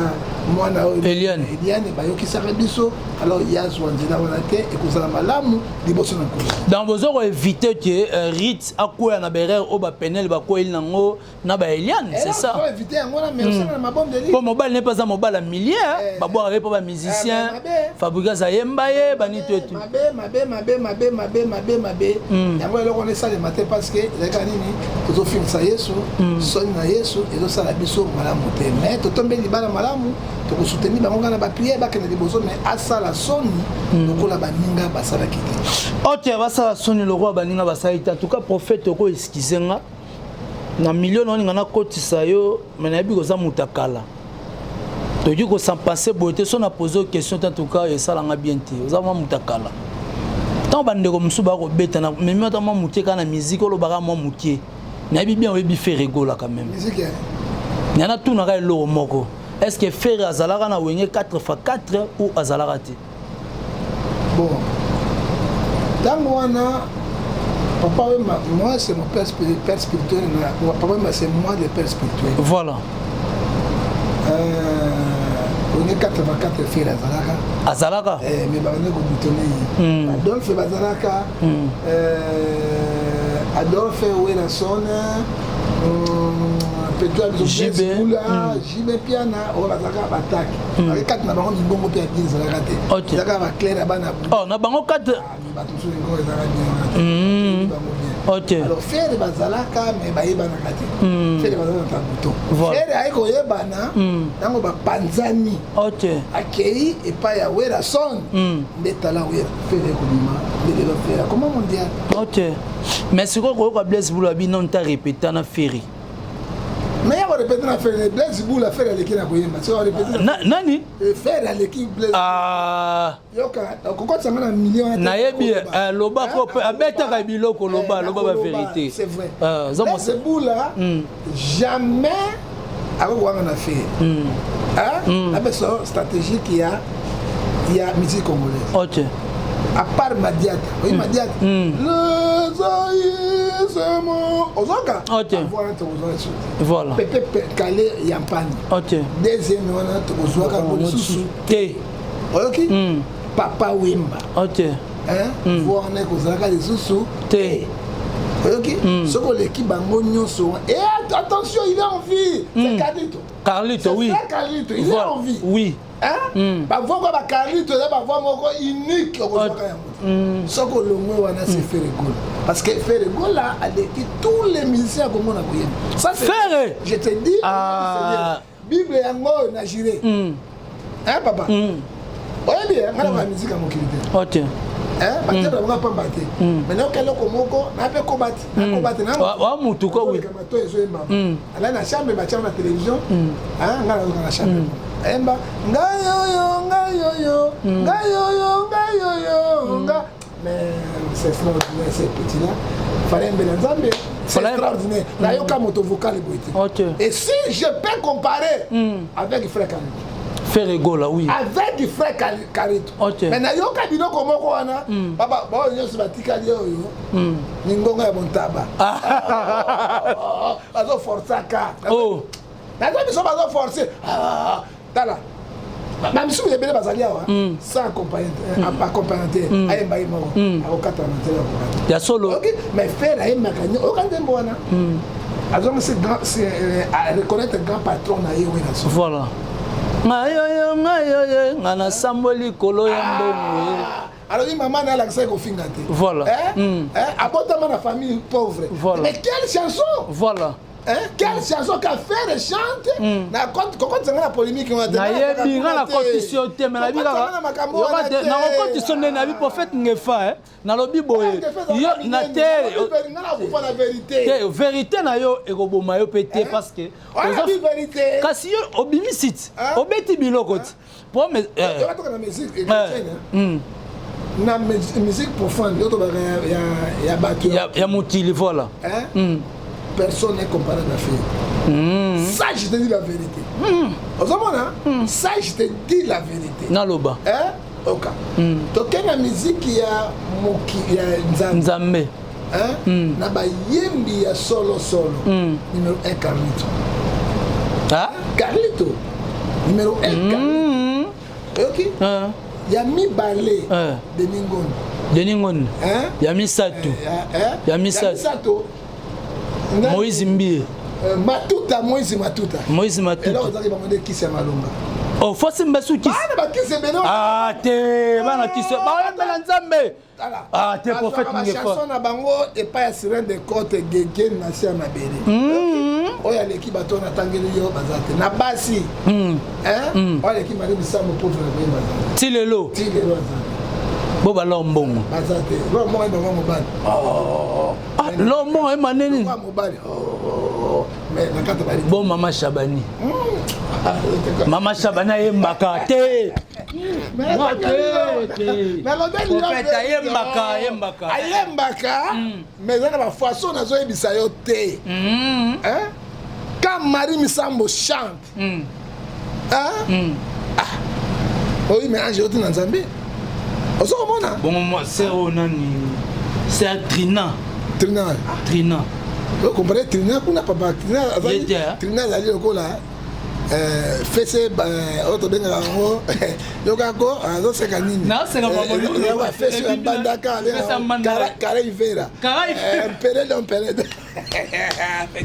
mwana oyo Eliane bayokisaka biso alors ye azwa nzela wana te ekozala malamu liboso na nkolo. Donc bozo ko éviter que Rite akwea na berere oyo ba Peniel bakweli nango na ba Eliane, c'est ça. Faut éviter yango na mais osala na mabondeli. Po mobali ne pas mobali ya millier, babwaka ye po ba musicien, Fabregas ayemba ye bani to etu. Mabe mabe mabe mabe mabe mabe mabe. Yango eloko wana esalema te parce que ezalaka nini tozofingisa Yesu, soni na Yesu ezosala biso malamu te. Mais totombeli libala malamu, tokosoutenir bango kaka na ba prière bakende liboso mais asala soni lokola baninga basalaki te. Ok, basala soni lokola baninga basalaki te. En tout cas, prophète oko excuse nga. Na milieu na olinga nakotisa yo mais nayebi koza moto ya kala tokoki kosampense boye te so na pose question te en tout cas esalanga bien te oza mwa moto ya kala ntango bandeko mosusu bakobeta na memi ata mwa moke kaka na musique olobaka mwa moke nayebi bien oyebi Ferre Gola quand même nga natunaka eloko moko est ce que Ferre azalaka na Wenge 4 x 4 ou azalaka te? Bon, ntango wana papa Wemba, moi c'est mon père, père spirituel, papa Wemba c'est moi le père spirituel. Voilà. Wenge 84 Ferre azalaka. Azalaka? Eh, mais babandi kobutone ye. Adolphe bazalaka. Adolphe Werrason, Pedro JB Bula, JB Piana, oyo bazalaka batake. Baki kati na bango mingongo mpe ya bien ezalaka te. Ezalaka ba clair ya bana. Oh, na bango kati. Bato mosusu mingongo ezalaka bien wana te. Bango bien. Alors Ferre bazalaka, mais bayebanaka te. Ferre bazalaka na bouton. Ferre aye koyebana ntango bapanzani. Akei epai ya Werrason. Nde tala Wera, Ferre ekobima nde lelo Ferre akoma mondial. Ok, mais sikoyo koyoka Blaise Bula bino nta répéta na Ferre. Mais ya korépéter na Ferre, Blaise Bula, Ferre aleki na koyemba. Soki arépéter nani? Ferre aleki Blaise. Ah. Yoka, okokotisa nga na million. Nayebi, loba ko abetaka biloko, loba loba ba vérité. C'est vrai. Blaise Bula jamais akokowanga na Ferre. Apeso stratégique ya musique congolaise. À part Madiata, oyi Madiata, lezaisemo ozoka wana tokozwaka susu. Pepe Kale ya mpani. Deuxième wana tokozwaka ngo lisusu te. Oyoki Papa Wemba. Voix wana ekozalaka lisusu te. Oyoki, soki oleki bango nyonso. Et attention, il est en vie, c'est Carlito. Carlito, oui. C'est Carlito, il est en vie. Bavoix kwa baCarlito eza bavoix moko unique, okozwaka yango te. Soki olongwe wana, c'est Ferre Gola, parce que Ferre Gola aleki tous les musiciens ya Kongo na koyemba. Ça, c'est Ferre. Je te dis. Bible yango oyo na juré, hein, papa. Oyebi, nga na ba musique ya mokili te. Batebela bango pamba te, mais nayoka eloko moko na mpe koba te, nakoba te. Wa mutu ko, oui. Mato ezoyemba, alai na chambre, batianga na télévision, nga nazoka na chambre, ayemba ngai oyo, ngai oyo, ngai oyo, ngai oyo, nga. Mais c'est extraordinaire, ces petits là fallait mbela Nzambe, c'est extraordinaire. Nayoka moto vocal boye te. Et si je peux comparer avec frère Carlito. Ferre Gola, oui. Avec frère Carlito. Mais nayoka biloko moko wana, baba baoyo nyonso batikali oyo ningongo ya bontaba, bazoforçaka. Naza biso bazoforce. Tala, bamisusu ebele bazali awa sans accompagnateur, ayemba ye moko, akokata na nzela, akokata. Ya solo. Mais Ferre ayembaka, oyoka nzembo wana, azongisi reconnaître grand patron na ye Werrason. Voilà, ngai oyo, ngai oyo, ngai nasambo likolo ya mbongo. Alobi mama na alakisaki kofinga te. Abotama na famille pauvre. Mais quelle chanson! Hein? Quelle chanson qu'a Ferre chante na kokotisa na polémique wana te. Nayebi, nga nakotisi yo te, mais nayebi kaka nakokotisa nde nayebi prophète Ngefa. Nalobi boye, yo na te te, vérité na yo ekoboma yo mpe te, parce que kasi yo obimisi ti obeti biloko ti. Na musique profonde yo tobaka ya bato ya mokili, voilà. Personne n'est comparé à Ferre. Ça, je te dis la vérité. Ozomona, ça, je te dis la vérité. Naloba. Hein? Oka. Tokei na musique ya moki ya Nzambe. Nzambe. Hein? Na bayembi ya solo solo. Numéro 1, Carlito. Ah? Carlito. Numéro 1, Carlito. Ok? Ya mibale. Denis Ngondo. Denis Ngondo. Hein? Ya misato. Ya misato. Moïse Mbiye. Matuta, Moïse Matuta. Moïse Matuta. Eloko ezalaki bango nde kisi ya malonga. Oh, fosi mbasu kisi. Bana bakisi ebele. Ah te, bana kisi bayembela Nzambe. Ah te, prophète Ngefa, chanson na bango epai ya sirène de côte gege na se ya mabele. Oyo aleki bato natangeli yo baza te. Na basi oyo aleki Marie Misambo pauvre na koyemba aza te. Ti lelo. Ti lelo aza te. Bo bala mbongo. Baza te. Lo mbongo ayemba mobali. Lo mbongo ayemba nini? Mobali, mais na kati bali. Bon, mama Shabani, mama Shabani ayembaka te. Ayembaka, ayembaka. Ayembaka, mais eza na bafaçon nazoyebisa yo te. Quand Marie Misambo chante, ah, oyi, mais ange oti na Nzambe, ozokomona. Bongo sœur oyo nani, sœur Trina? Trina. Trina. Okompare Trina kuna, papa. Trina azali, Trina azali lokola fese oyo tobengaka yango, yokako azoseka nini, fese ya mbandaka kara ivera mpeledo mpeledo.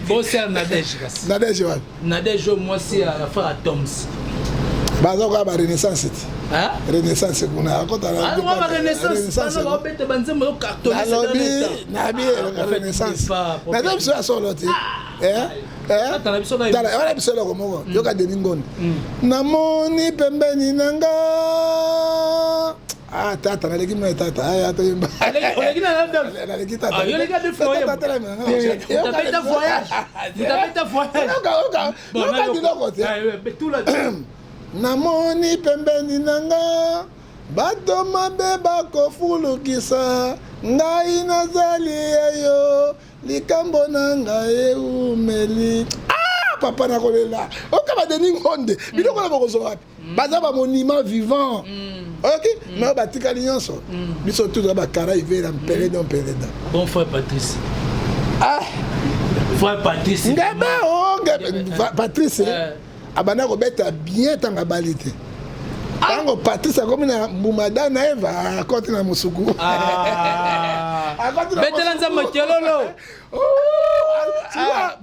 Bo sœur Nadege kasi. Nadege wapi? Nadege oyo mwasi ya frère Atoms. Baza koya ba renaissance ti. Renaissance kuna akota na renaissance. Babeta banzembo yo cartonné. Nalobi nabi renaissance. Naza biso ya solo ti. Eh? Eh? Tala wana biso eloko moko. Yoka Denis Ngonde. Namoni pembeni na nga. Ah tata naleki mwa tata. Aya toyemba. Oleki na naleki tata. Ah, yo leki na Tata telema na nga. Utapeta voyage. Utapeta voyage. Yoka yoka. Yoka biloko te. Namoni pembeni na nga bato mabe bakofulukisa ngai nazali ya yo likambo na ngai eumeli. Ah papa nakolela. Oka ba Denis Ngonde biloko na bokozwa wapi? Baza ba monument vivant. Ok? Mais batikali nyonso. Biso tout ba kara ivera mpele don mpele da. Bon frère Patrice. Ah frère Patrice. Ngebe oh ngebe Patrice. Abanda kobeta bien ntango abali te. Ntango Patrice akomi na mbuma da na Eva akoti na mosuku. Akoti na Betela nzambe kelolo.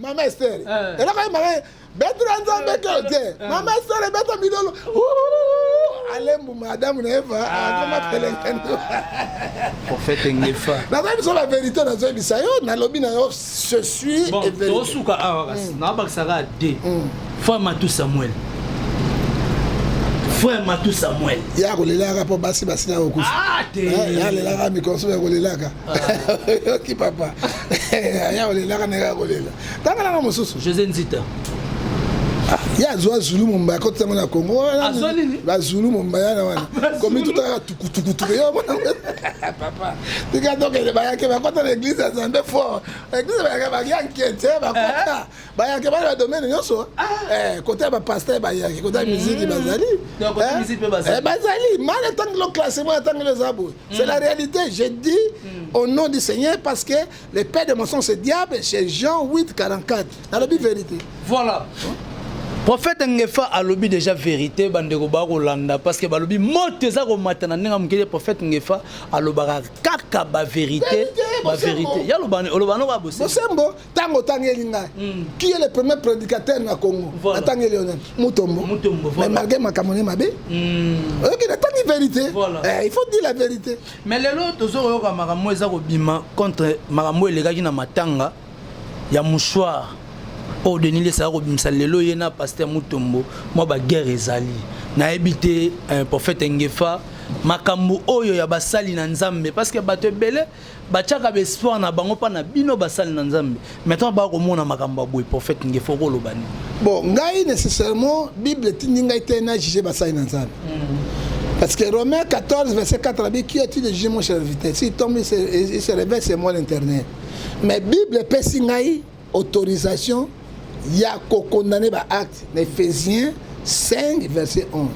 Mama Esther. Eloko ye mama betela nzambe kelolo te. Mama Esther beta milolo. Ale mbuma Adamu na Eva akoma pelengano. Prophète Ngefa. Nazoyebi biso la vérité nazoyebisa yo nalobi na yo je suis bon tosuka awa kasi nabakisaka de frère Matou Samuel. Frère Matou Samuel. Ya kolelaka mpo basi basila kokufa. Ya lelaka mikonso ya kolelaka. Oki papa. Ya kolelaka na ya kolela. Tanga nanga mosusu. José Nzita. Ya azwa Zulu momba akotisa ngo na Congo. Azwa nini? Ba Zulu momba yana wana. Komi tutaka tukutukutuku yo mona. Papa. Tika tokende bayake bakota na église ya Nzambe fort. Église bayake bakia nkete bakota. Bayake bana ba domaine nyonso. Eh côté ya ba pasteur bayake, côté ya musique bazali. Donc côté musique pe bazali. Eh bazali, mal tant que le classement tant que les abos. C'est la réalité, je dis au nom du Seigneur parce que le père de mensonge c'est diable, c'est Jean 8 44. Dans la vérité. Voilà. Prophète Ngefa alobi déjà vérité bandeko ba kolanda parce que balobi moto eza komata na ndenge mokili prophète Ngefa alobaka kaka ba vérité ba vérité ya loba oloba no ba bosembo bosembo tango tangeli ngai qui est le premier prédicateur na Congo atangeli yo nani Mutombo Mutombo mais malgré makambo ne mabe OK natangi vérité eh, il faut dire la vérité mais lelo tozo koyoka makambo eza kobima contre makambo elekaki na matanga ya mouchoir oyo Denis Lessie akobimisa lelo ye na pasteur Mutombo mwa ba guerre ezali nayebi te prophète Ngefa makambo oyo ya basali na Nzambe parce que bato ebele batiaka ba espoir na bango pa na bino basali na Nzambe maintenant ba komona makambo ya boye prophète Ngefa okoloba nini? Bon ngai nécessairement Bible etindi ngai te na juger basali na Nzambe. Parce que Romains 14 verset 4 dit qui est-il de juger mon serviteur? S'il tombe il se réveille, c'est moi l'Éternel. Mais Bible epesi ngai autorisation ya ko condamner ba acte na Ephésiens 5 verset 11.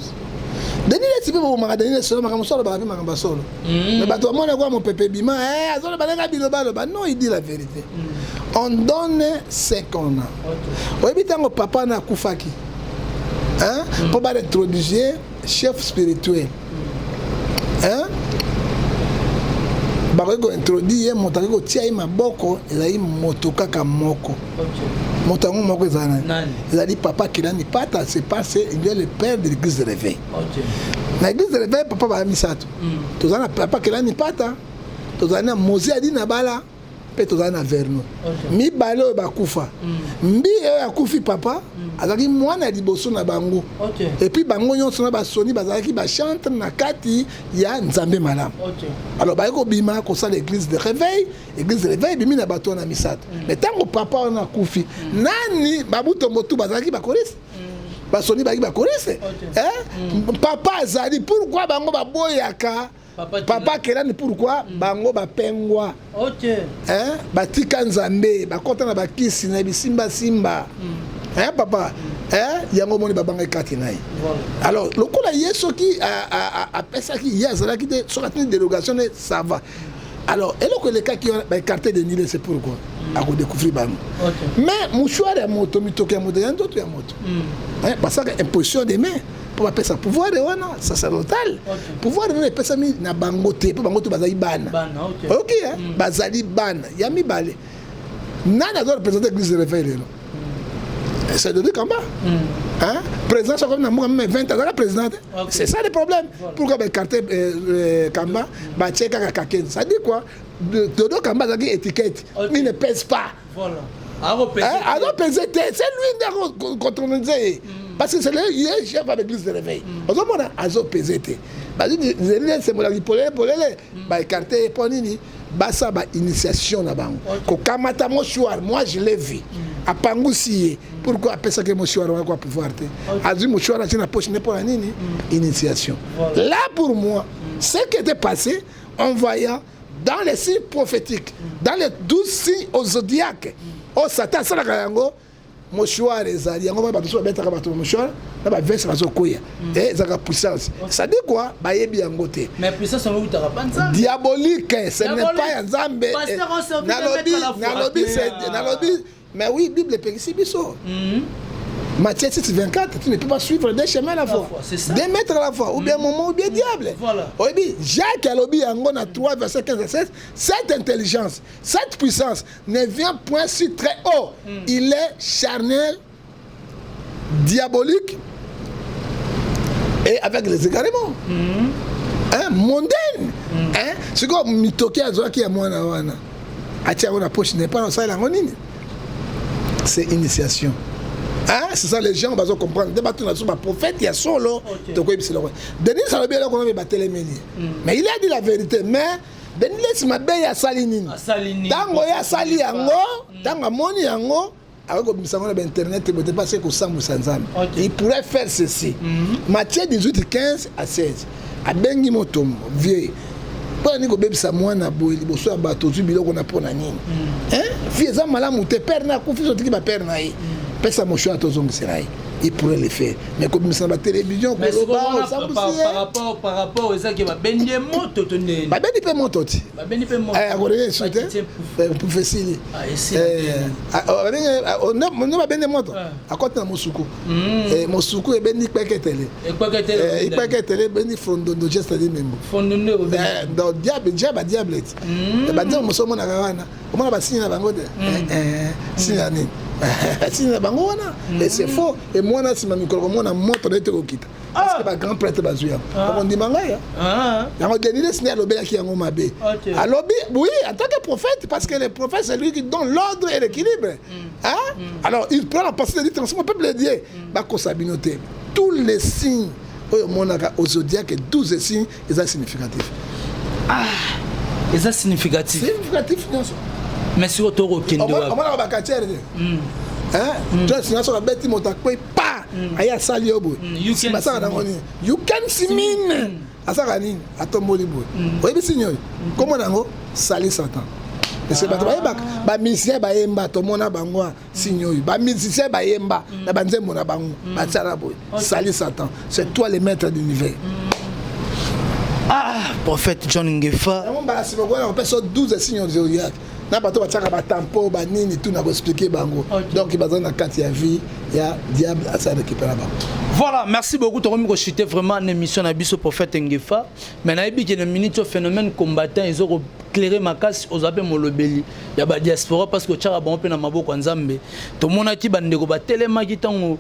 Denis Lessie mpe bobomaka Denis Lessie makambo solo baka mpe makambo solo. Mais bato bamona kwa mopepe bima eh azolo balenga biloba loba non il dit la vérité. On donne ce qu'on a. Oyebi ntango papa na akufaki hein mpo ba introduire chef spirituel hein bakoki kointroduire ye moto akoki kotia ye maboko ezali moto kaka moko moto yango moko ezali nani ezali papa Kilani Pata c'est parce il est le père de l'église de réveil na église de réveil papa baya misato tozali na papa Kilani Pata tozali na Mozi Adina Bala mpe tozali na Verno mibale oyo bakufa mbi oyo akufi papa azalaki mwana ya liboso na bango et puis bango nyonso na basoni bazalaki bachantre na kati ya Nzambe malamu alors baye kobima kosala église de réveil église de réveil ebimi na bato wana misato mais ntango papa wana akufi nani babutombo tu bazalaki bakorisi basoni bazalaki bakorisi papa azali pourquoi bango baboyaka papa Kelani pourquoi bango bapengwa hein batika Nzambe bakota na bakisi na bisimba simba hein papa hein yango moni babanga kati na ye alors lokola ye soki apesaki ye azalaki te soki atini dérogation ne ça va alors eloko elekaki ba écarté de Nile c'est pourquoi akodécouvrir bango mais mouchoir ya moto mitoki ya moto ya nzoto ya moto basaka imposition des mains pour bapesa pouvoir wana sacerdotal pouvoir wana epesami na bango te mpo bango te bazali bana ok bazali bana ya mibale nani azo représenter église de réveil lelo? C'est Dodo Kamba. Hein? Président, c'est comme même 20 ans, président. Okay. C'est ça le problème. Voilà. Pourquoi écarter Kamba, bah, Ça dit quoi? Dodo Kamba, ça dit étiquette. Okay. Il ne pèse pas. Voilà. Alors, c'est lui qui contrôle. Parce que c'est lui qui est chef à l'église de réveil. On a pesé. Écarté ponini basa ba initiation na bango kokamata mouchoir, moi je l'ai vu apangusi ye. Pourquoi apesaki mouchoir wana? Kwa pouvoir te. Azwi mouchoir, atie na poche ne mpona nini? Initiation. Là, pour moi, ce qui était passé en voyant dans les signes prophétiques, dans les 12 signes au zodiaque oyo Satan asalaka yango, mouchoir ezali yango. Bato so babetaka bato mouchoir na baveste, bazokwea. Ezalaka puissance. Ça dit quoi? Bayebi yango te. Mais puissance yango eutaka pa Nzambe. Diabolique, ce n'est pas ya Nzambe. Nalobi, nalobi, nalobi. Mais oui, Bible epekisi biso. Matthieu 6, 24, tu ne peux pas suivre deux chemins à la fois. Deux maîtres à la fois, ou bien mammon ou bien diable. Voilà. Oyebi, Jacques alobi yango na 3 verset 15 à 16, cette intelligence, cette puissance ne vient point si très haut. Il est charnel, diabolique et avec les égarements. Hein, mondaine. Hein? C'est comme mitoki azwaki ya mwana wana. Atia yango na poche n'est pas osala yango nini? C'est initiation. Hein? C'est ça, les gens bazo comprendre. Nde bato na so ba prophète ya solo tokoyebisa eloko. Denis alobi eloko na batelemeli. Mais il a dit la vérité. Mais Denis Lesi, mabe ye asali nini? Ntango ye asali yango, ntango amoni yango, akoki kobimisa yango na bainternet boye te, parce kosambwisa Nzambe. Il pourrait faire ceci. Matthieu 18, 15 à 16. Abengi motomo vieux: mpo na nini kobebisa mwana boye liboso ya bato? Ozwi biloko na mpo na nini? Fi eza malamu te. Père na akufi, so otiki bapère na ye, pesa mosho tozongisela ye. Il pourrait le faire, mais kobimisa na batélévision, koloba, osambusi ye. Par rapport ezaki babendi ye moto to ndeni? Babendi mpe moto ti. Babendi mpe moto. Akorege esu te, prophétie nde babendi moto, akɔti na mosuku. Mosuku ebendi kpeketele, ikpeketele ebendi fondondo, geste membo. Donc diable, diable, diable ti badiable moso omonaka wana, omona basigne na bango te. Signe ya nini? Signe na bango wana, et c'est faux. E mwana nsima mikolo komona moto na ye te kokita, parce que bagrand prêtre bazwi yango, bakondima ngai yango. Denis Lessie alobelaki yango mabe. Alobi oui en tant que prophète, parce que le prophète, c'est lui qui donne l'ordre et l'équilibre, hein? Alors il prend la pensée de Dieu, transforme au peuple de Dieu. Bakosa bino te. Tous les signes oyo omonaka au zodiaque, 12 signes, eza significatif. Ah, eza significatif. Significatif nyonso. Mais sikoyo tokokende? Omonaka bacatcheurs te. Joyce soki abeti moto, akwei pa, aye asali yo boye, nsima asalaka nango nini? You can see me. Asalaka nini? Atomboli boye. Oyebi signe oyo komona yango? Sali Satan. Ese bato bayebaka, bamusicien bayemba, tomona bango signe oyo. Bamusicien bayemba na banzembo na bango, batiala boye: sali Satan, c'est toi le maître d'univers. Ah, prophète John Ngefa. Yango mbala nsima koyana kopesa 12 signe zodiaque na bato batiaka batampo banini tu na koexpliquer bango. Donc baza na kati ya vie ya diable, asa récupéra bango. Voilà, merci beaucoup. Tokomi kochuter vraiment na émission na biso, prophète Ngefa. Mais nayebi ke na minute oyo, phénomène combattant ezo koéclairer makasi. Ozwa mpe molobeli ya badiaspora, parce que otiaka bango mpe na maboko ya Nzambe. Tomonaki bandeko batelemaki ntango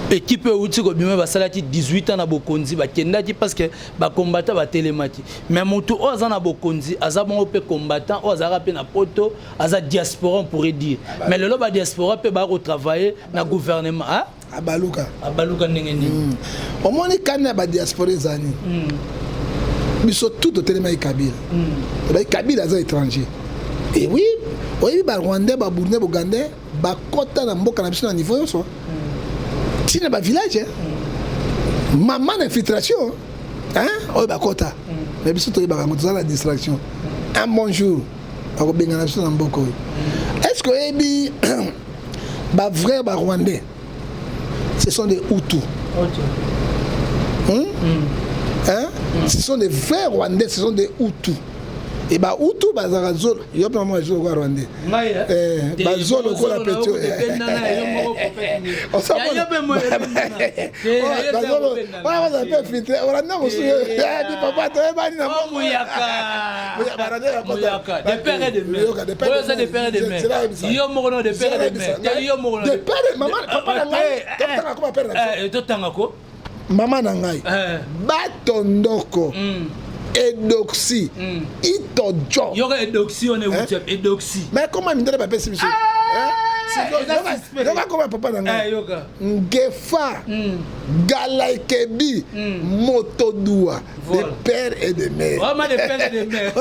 équipe oyo euti kobima, basalaki 18 ans na bokonzi, bakendaki parce que bacombattant batelemaki. Mais motu oyo aza na bokonzi aza bongo mpe combattant, oyo azalaka mpe na poto, aza diaspora, on pourrait dire. Mais lelo badiaspora mpe baya kotravailler na gouvernement, hein? Abaluka. Abaluka ndenge nini? Omoni, kani ya badiaspora ezali biso tout totelemaki Kabila. Tobai Kabila aza étranger. Et oui, oyebi, barwandais, baburundais, bougandais bakɔta na mboka na biso na niveau nyonso, ntina bavillage, mama na infiltration oyo bakɔta. Mais biso toyebaka yango, toza na distraction. Un bon jour bakobengana biso na mboka oyo. Est ce que oyebi, bavrai barwandais, ce sont des Hutus? Hein? Ce sont des vrais Rwandais, ce sont des Hutus. Et ba Hutu bazalaka zolo. Yo mpe mama, zolo kwa Rwandais, bazolo lokola petio. Wana mpe filtre olanda mosusu papa toyebani na mama na ngai totanga ko mama na ngai batondoko edoxi itojo yoka edoxi wana ewuti edoxi mais koma mindele bapesi biso yoka koma papa na ngai ngefa galaikebi motodua de père et de mère. Vraiment de père et de mère.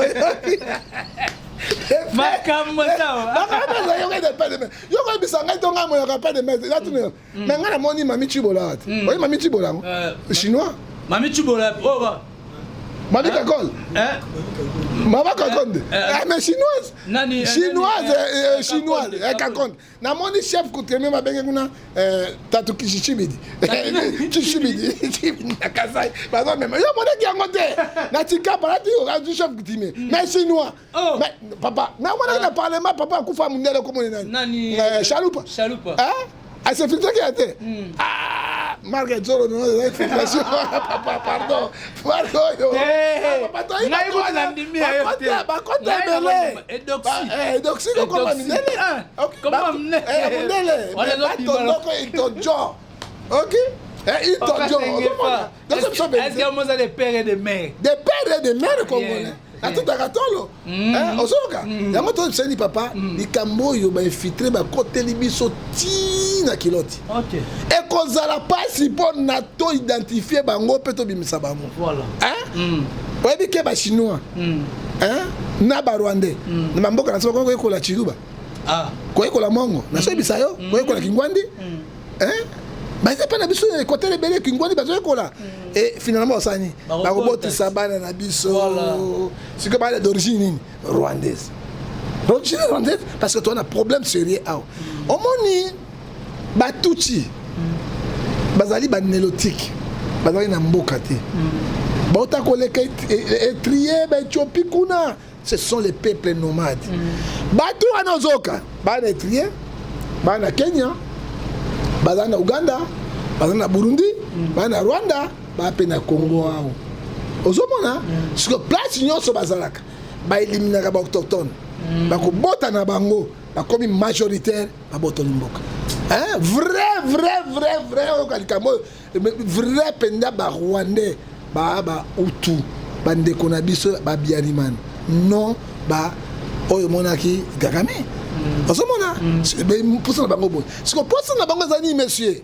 Makambo sawa. Yoka de père de mère. Yoka bisa ngai to ngai moyaka père de mère. Natuna. Mais ngai namoni Mami Tshibola ati. Oyi Mami Tshibola yango? Chinois. Mami Tshibola oh ba. Mami Kakol. Hein? Mama Kakonde. Eh mais chinoise. Nani chinoise chinoise Kakonde. Namoni chef coutumier babenge kuna tatu Kishibidi. Kishibidi Kishibidi na Kasai. Bazo mema. Yo monaki yango te. Na Tshikapa nati oyo chef coutumier. Mais chinois. Mais papa, na monaki na parlement papa akufa mundele komoni nani? Nani? Chalupa. Chalupa. Hein? Asefiltraki ya te. Ah, Marc Zoro non, infiltration. Papa, pardon. Marc oyo. Papa toi ngai kutu nandimi ya yo te. Bakota ebele. Edoxi. Edoxi kokoma mindele. Koma mindele. Mindele. Batondoko itojo. OK? Itojo. Est-ce que moi de père et de mère? De père et de mère congolais. Natutaka tolo ozoyoka yango toyebisani papa likambo oyo bainfiltre bakoteli biso ti na kiloti ekozala mpasi mpo na toidentifie bango mpe tobimisa bango. Oyebi ke bachinois na barwandais na bamboka na biso bakoki koyekola chiluba, koyekola mongo, nasoyebisa yo, koyekola kingwandi. Baza mpe na biso na équateur ebele kingwandi bazoyekola. Et finalement osani bakobotisa bana na biso sikoyo bana d'origine nini? Rwandaise, origine rwandaise, parce que toza na problème sérieux awa. Omoni batutsi bazali banilotique, bazali na mboka te, bauta koleka Érythrée, baéthiopie kuna. Ce sont les peuples nomades. Bato wana ozoka baa na Érythrée, baa na Kenya, baza na Uganda, baza na Burundi, baa na Rwanda, baa mpe na Congo awa. Ozomona siko place nyonso bazalaka baeliminaka baautochtone, bakobota na bango, bakomi majoritaire, babotoli mboka. Vrai, vrai, vrai, vrai. Oyoka likambo oyo vrai mpenza, barwandais baa bahutu, bandeko na biso babiarimana non ba oyo omonaki Kagame. Ozomona mposa na bango boye. Siko mposa na bango eza nini, monsieur?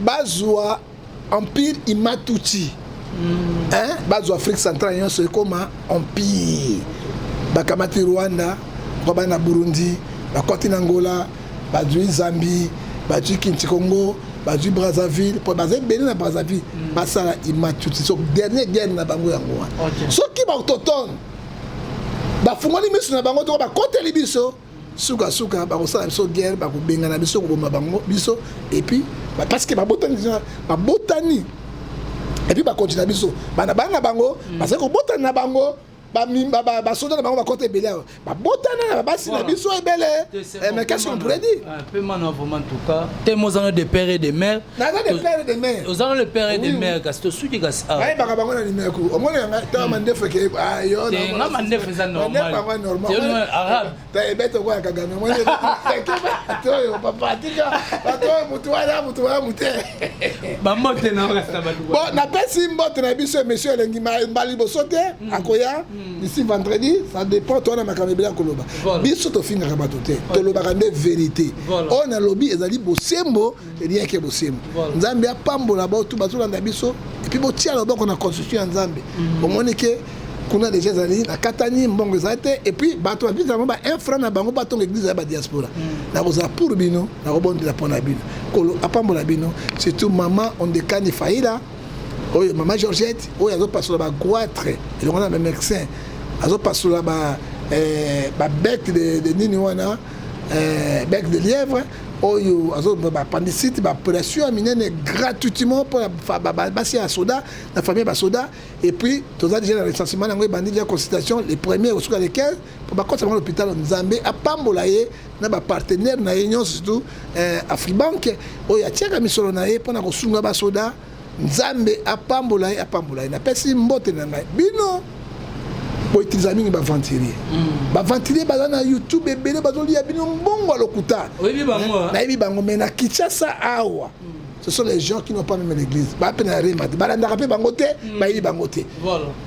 Bazwa empire Hima-Tutsi, bazwa Afrique centrale nyonso ekóma empire. Bakamati Rwanda, bakoba na Burundi, bakoti na Angola, bazwi Zambie, bazwi Kinti Congo, bazwi Brazzaville, mpo baza ebele na Brazzaville. Basala Hima-Tutsi. So dernière guerre na bango yango wana. Soki baautochtone bafungoli miso na bango toko bakoteli biso, sukasuka bakosala biso guerre, bakobengana biso, koboma bango biso. Et puis parce que babotani, babotani, et puis bakontina biso bana, bana na bango bazali kobotana na bango, basoda na bango bakota ebele awa, babotana na babasi na biso ebele. Mais qu'est-ce qu'on pourrait dire? Peu mana vraiment, en tout cas te mozana de père et de mère. Naza de père et de mère. Ozana le père et de mère, kasi tosuki kasi. Bayebaka bango na limeku. Omoni yanga ta mandefu eke yo. Nga mandefu eza normal. Normal arabe. Ebete okoya Kagame. Omoni bato oyo, papa, tika bato oyo, mutu wana, mutu wana mute. Bambote na kasi na bato. Bon, napesi mbote na biso monsieur Elengi mbala liboso te akoya d'ici vendredi, ça dépend. Towana makambo ebele ya koloba. Biso tofingaka bato te, tolobaka nde vérité. Oyo nalobi ezali bosembo, rien que bosembo. Nzambe apambola bato bazolanda biso et puis botia loboko na constitution ya Nzambe. Omoni ke kuna déjà ezali nakatani mbongo ezali te. Et puis bato babisa bango ba 1 franc na bango batonga église ya badiaspora. Nakozala pour bino, nakobondela mpo na bino. Kolo apambola bino, surtout mama Ondekani Faila oyo, mama Georgette oyo azopasola bagoitre elongo na bamédecin, azopasola babec de nini wana, bec de lièvre. Oyo azo ba appendicite, ba opération ya minene gratuitement pour basi ya soda na famille ba soda. Et puis toza déjà na recensement yango ebandi déjà, consultation les premiers osuka les 15 po bakotisa bango l'hôpital. Nzambe apambola ye na ba partenaire na ye nyonso, surtout Afribank oyo atiaka misolo na ye mpona kosunga basoda. Nzambe apambola ye, apambola ye. Napesi mbote na ngai bino boutiliza mingi baaventurier. Baaventurier baza na YouTube ebele, bazolia bino mbongo ya lokuta. Nayebi bango, mais na Kinshasa awa, ce sont les gens qui n'ont pas même l'église, bape na rema te, balandaka mpe bango te, bayebi bango te.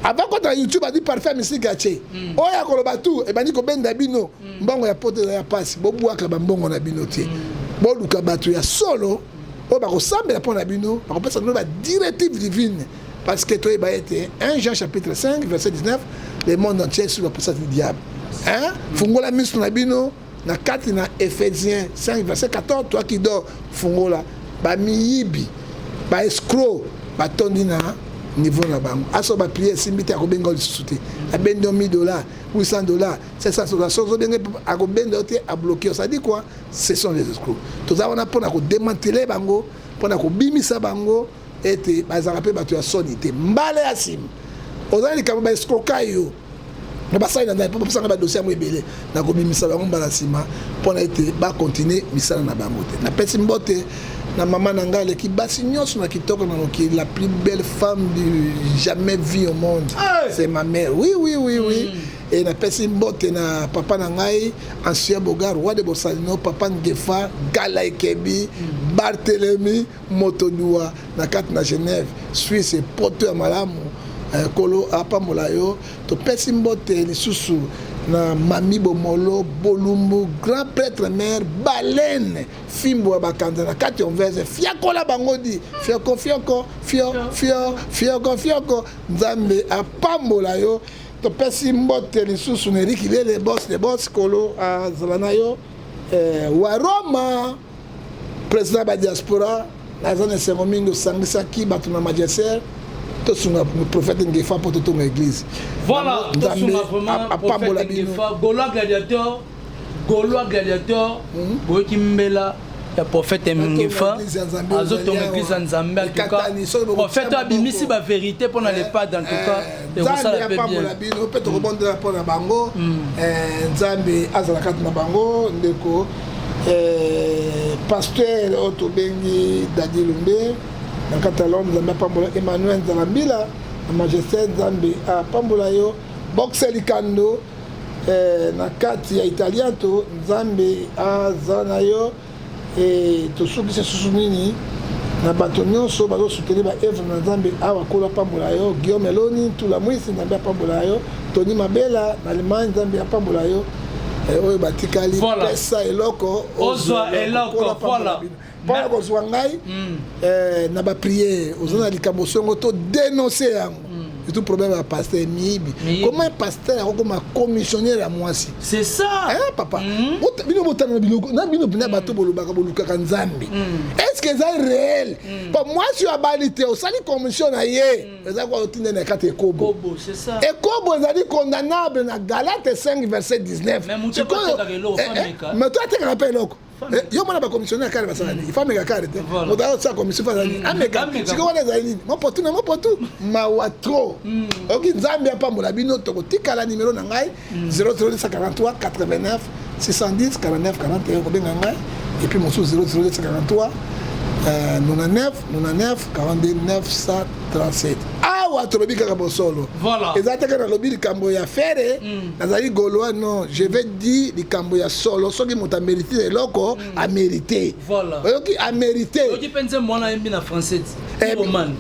Avant kota na YouTube, adi parfait misiki atie oyo akoloba tu ebandi kobenda bino mbongo ya poto. Eza ya pasi, bobwaka bambongo na bino te. Boluka bato ya solo oyo bakosambela mpo na bino, bakopesa bino badirective divine, parce que toyeba ete 1 Jean chapitre 5 verset 19, le monde entier sous la puissance du diable, hein? Fungola miso na bino na kati na Éphésiens 5 verset 14: toi qui dors, fungola. Bamiyibi, baescroc batondi na niveau na bango. Aso baprière esimbi te, akobenga lisusu te. Abendi yo 1000 dollars, 800 dollars, 700 dollars, soki ozobenge, akobenda yo te, abloqué yo. Ça dit quoi? Ce sont les escrocs. Toza wana mpona kodémanteler bango, mpona kobimisa bango ete bazalaka mpe bato ya soni te. Mbala ya nsima ozali likambo baescroka yo na basali na ngai mpo bapesanga badossier yango ebele, nakobimisa bango mbala nsima mpona ete bakontinue misala na bango te. Napesi mbote na mama na ngai aleki basi nyonso na kitoko na mokili, la plus belle femme du jamais vue au monde, c'est ma mère. Oui. E napesi mbote na papa na ngai ancien bogar, roi de Borsalino, papa Ngefa Gala Ekebi, Barthelemy Motodua na kati na Genève, Suisse, poto ya malamu. Kolo apambola yo. Topesi mbote lisusu na Mami Bomolo Bolumbu, grand prêtre mère baleine, fimbo ya bakanza na kati ya Anvers. Fiakola bango di fioko fioko fio fio fioko fioko. Nzambe apambola yo. Topesi mbote lisusu na Eriki Lele, boss de boss. Kolo azala na yo. Wa Roma, président ya badiaspora, naza na esengo mingi osangisaki bato na magistère. Tosunga prophète Ngefa mpo totonga église. Voilà, tosunga vraiment apambola prophète bino. Ngefa, Gaulois gladiateur, Gaulois gladiateur. Boyoki mbela ya prophète Ngefa, azotonga église ya Nzambe. En tout cas, prophète abimisi bavérité mpona le padre. En tout cas, Nzambe ekosala mpe apambola bien. bino mpe tokobondela mpona bango. Nzambe azala kati na bango. Ndeko pasteur oyo tobengi Dadi Lumbe na kati ya Londres, Nzambe apambola. Emmanuel Nzalambila na Majesté, Nzambe apambola yo. Boxe Likando na kati ya Italianto, Nzambe aza na yo. Tosukisi susu nini na bato nyonso bazosoutenir baœuvre na Nzambe awa. Kolo apambola yo. Guillaume Eloni Ntula Mwisi, Nzambe apambola yo. Tony Mabela na Allemagne, Nzambe apambola yo. Oyo batikali, pesa eloko, ozwa eloko. Kolo apambola bino. Mpona kozwa ngai na baprière, oza na likambo songo, to dénonce yango, surtout problème ya pasteur miyibi. Comment pasteur akokoma commissionnaire ya mwasi? C'est ça. Hein, papa? Bino botanga biloko na bino mpena bato bolobaka bolukaka Nzambe, est ce que eza réel? Po mwasi oyo abali te, osali commission na ye, eza kwa otinda na kati ekobo. Kobo, c'est ça. Ekobo ezali condamnable na Galate 5 verset 19. Mais moto atekaka eloko, fameka. Moto atekaka mpe eloko. Yo mona bacommissionnaire kare basala nini? Ifo ameka kare te. Moto azosala commission, fo azala nini? Ameka. Ameka. Sikoyo wana ezali nini? Mopotu na mopotu, mawa trop. Oki, Nzambe apambola bino. Tokotikala nimero na ngai 00243 89 610 49 41, kobenga ngai. Et puis mosusu 00243 99 99 42 937. Awa tolobi kaka bosolo. Eza te kaka nalobi likambo ya Ferre, nazali Gaulois. Non, je vais dire likambo ya solo. Soki moto amérite eloko, amérite. Oyoki? Amérite. Oyoki mpe nzembo wana ayembi na français. Roman.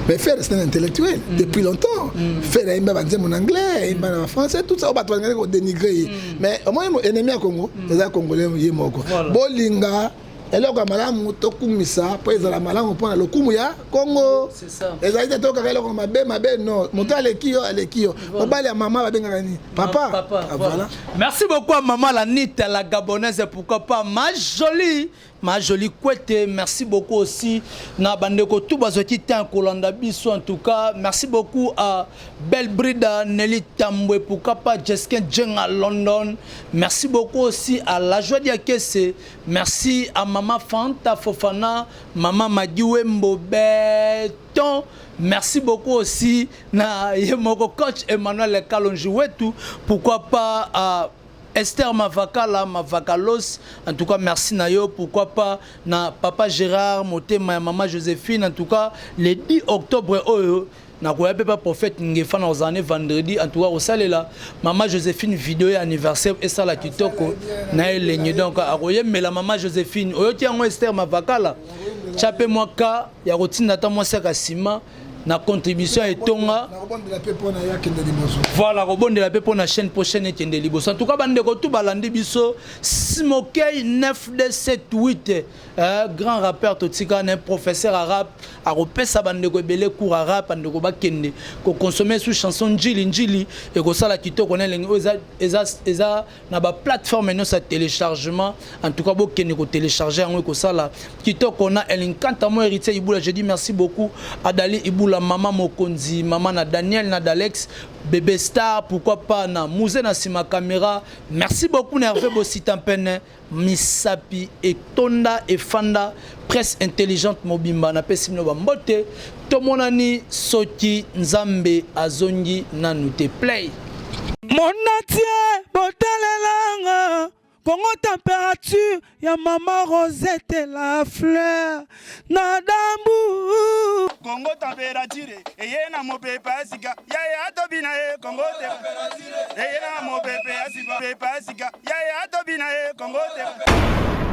Mais Ferre, c'est un intellectuel depuis longtemps. Ferre ayemba banzembo na anglais, ayemba na français, tout ça. Oyo bato balingaki kodénigre ye, mais omoni, ennemi ya Congo eza Congolais ye moko. Bolinga eloko ya malamu, tokumisa mpo ezala malamu mpona lokumu ya Congo. C'est ça. Ezali te tokaka eloko mabe mabe. Non, moto aleki yo, aleki yo. Mobali ya mama babengaka nini? Papa. Papa. Ah, voilà. voilà. Merci beaucoup à maman Lanita, la Gabonaise, et pourquoi pas ma jolie. Ma jolie Kwete, merci beaucoup aussi na bandeko tout bazwaki temps kolanda biso. En tout cas, merci beaucoup à Belle Brida, Nelly Tambwe, pourquoi pas Jeskin Djenga London. Merci beaucoup aussi à La Joie Diakese. Merci à Mama Fanta Fofana, Mama Madiwembo Beton. Merci beaucoup aussi na ye moko coach Emmanuel Kalonji wetu. Pourquoi pas à Esther Mavakala, Mavakalos, en tout cas merci na yo, pourquoi pas na papa Gérard Motema ya maman Joséphine, en tout cas le 10 octobre oyo nakoya mpe pa prophète Ngefa na kozala ne vendredi, en tout cas kosalela maman Joséphine vidéo ya anniversaire esala kitoko na elengi, donc akoyembela maman Joséphine. Oyoki yango Esther Mavakala, tya mpe mwa ka ya kotinda ata mwasi ya nsima na contribution ya etonga. Nakobondela mpe mpo na ye akende liboso. Voilà, kobondela mpe mpo na chaîne prochaine ekende liboso. En tout cas, bandeko tu balandi biso, Smokey 9278, grand rappeur totika na professeur arabe, akopesa bandeko ebele cours arabe. Bandeko bakende kokonsome sous chanson Njili Njili, ekosala kitoko na elengi. Oyo eza na baplateforme nyonso ya téléchargement. En tout cas, bokende kotélécharge yango, ekosala kitoko na elengi. Quant à moi, Héritier Ibula, je dis merci beaucoup à Dali Ibula, mama mokonzi, mama na Daniel na Dalex Bébé Star, pourquoi pas na Musée na nsima caméra. Merci beaucoup na Hervé Bosita Mpene Misapi etonda efanda, presse intelligente mobimba, napesi bino bambote. Tomonani soki Nzambe azongi nanu te. Play. Monde entier botalelanga Kongo température ya mama Rosette la fleur na dambu. Kongo température eye na mopepe ya sika, yaya tobina ye. Kongo eye na mopepe ya sika, pepe ya sika, yaya tobina ye. Kongo te.